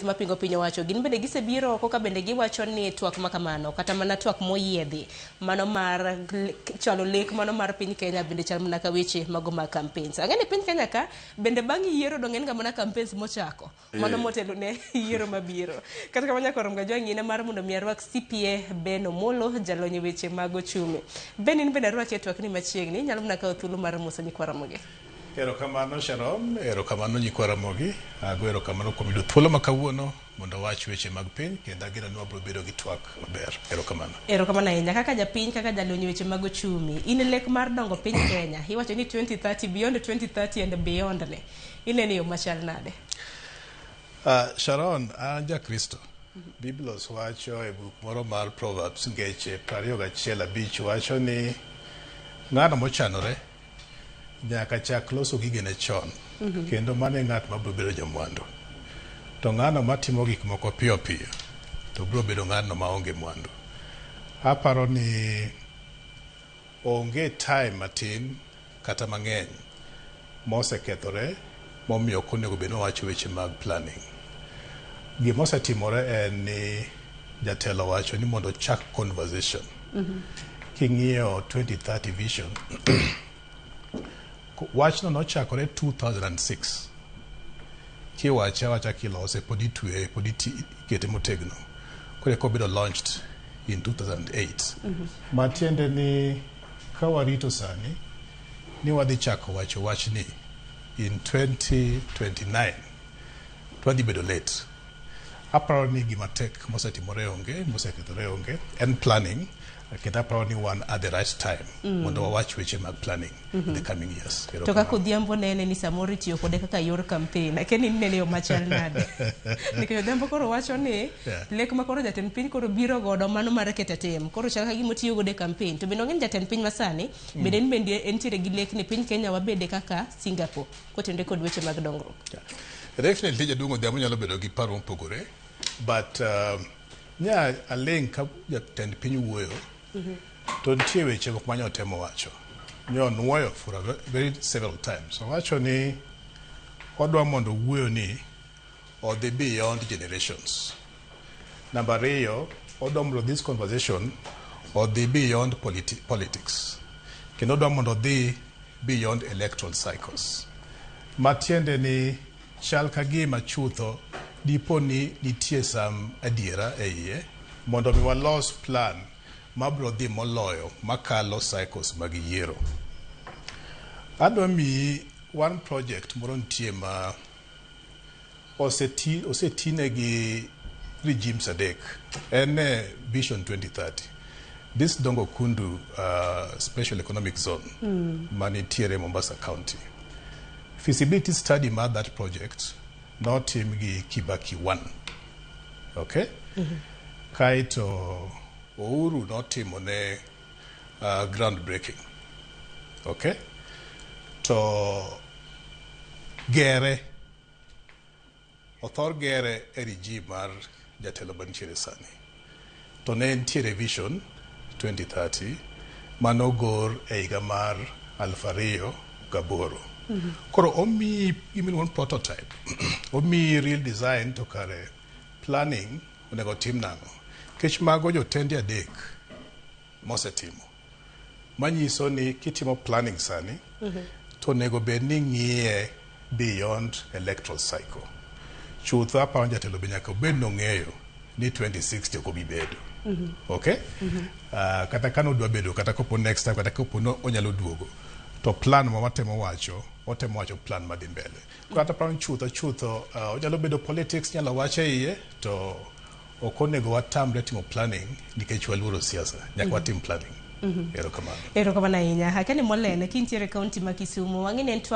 mapingo piny owacho gin bende gisebiro oko ka bende giwacho ni twak ma kamano kata mana twak moyiedhi mano mar chwalo lek mano mar piny Kenya bende chal mana ka weche mago mag campaigns. Ang'e ni piny Kenya ka bende bang' yiero dong' en ga mana campaigns mochako mano motelo ne yiero mabiro. Kata kamano nyaka orom ga jwang'ina mar mondo mi arwak CPA Ben Omolo jalony e weche mag ochumi. Ben in bende arwaki e twak ni machiegni inyalo mana kawo thuolo mar moso nyikwa Ramogi. Erokamano Sharon, erokamano nyikwa Ramogi. Ago erokamano kuom yudo thuolo ma kawuono mondo awach weche mag piny kendo ageno ni wabiro bedo gi twak maber. Erokamano. Erokamano ahinya. Kaka japiny, kaka jalony e weche mag ochumi, in lek mar dongo piny Kenya, iwacho ni 2030, beyond 2030 and beyond ne, ineno e yo machal nade? Sharon, an ja Kristo. Biblos wacho e buk moro mar Proverbs ngeche 21:5 wacho ni ng'ano mochanore nyaka chak loso gigene chon kendo mano e ng'at mabiro bedo jamwandu. To ng'ano matimo gik moko piyo piyo to biro bedo ng'ano maonge mwandu. Aparo ni onge time matin kata mang'eny mosekethore momiyo ok onego bed ni wawacho weche mag planning. Gima osetimore en ni jatelo owacho ni mondo ochak conversation. King'iyo 2030 vision, wachno nochakore 2006. Kiwache awacha kilose pod itweye pod ikete motegno. Koro eka obedo launched in 2008. Matiende ni ka warito sani ni wadhi chako wacho wachni in 2029 to wadhi bedo late. Aparo ni gima tek mosetimore onge, mosekethore onge, en planning kendo aparo ni wan at the right time mondo wawach weche mag planning in the coming years. To kaka Odhiambo nene ni samoro itiyo kode kaka yor campaign, akia ni inene e yo machal nade? Nikech Odhiambo koro wacho ni lek ma koro jatend piny koro biro godo mano mar keto tim, koro chal ka gima otiyo godo e campaign. To bende wang'e ni jatend piny masani bende en bende entiere gi lek ni piny Kenya wabede kaka Singapore kotenore kod weche mag dongruok. Yeah. Definitely jaduong' Odhiambo nyalo bedo gi paro mopogore but nya aling' ka jatend piny wuoyo to nitie weche moko manye otemo wacho. Nyo nuoyo for a very several times. Owacho ni odwa mondo wuoyo ni odhi beyond generations. Namba ariyo, odwa mondo this conversation odhi beyond politics. Kendo odwa mondo odhi beyond electoral cycles. Matiende ni chal ka gima chutho dipo ni nitie some adiera e iye mondo mi walos plan mabiro dhi moloyo makalo cycles mag yiero. Adwa miyi one project moro nitie ma osetine gi regimes adek. En e Vision 2030. This Dongo Kundu Special Economic Zone manitiere Mombasa County. Feasibility study mar that project notim gi Kibaki 1. Okay? Kaeto Uhuru notimo ne ground breaking. Okay? To gere othor gere e regime mar jatelo mantiere sani. To ne nitiere Vision 2030 manogor e higa mar 2008. Koro omiyi gimiluongo ni prototype, omiyi real design to kare planning onego tim nang'o. Nikech mago jotende adek mosetimo. Manyiso ni kitimo planning sani, to onego bed ni ng'iye beyond electoral cycle. Chutho aparo ni jatelo be nyaka obed nong'eyo ni 2060 ok obi bedo. Okay? Kata ka nodwa bedo kata kopo next time kata kopo no onyalo duogo to plan ma watemo wacho watemo wacho plan madhi mbele. Koro kata aparo ni chutho chutho onyalo bedo politics nyalo wach e iye to ok onego watamre timo planning nikech waluoro siasa. Nyaka watim planning. Erokamano. Erokamano ahinya. Akia ni Molene kintiere e kaunti ma Kisumu, wang'e ni en twak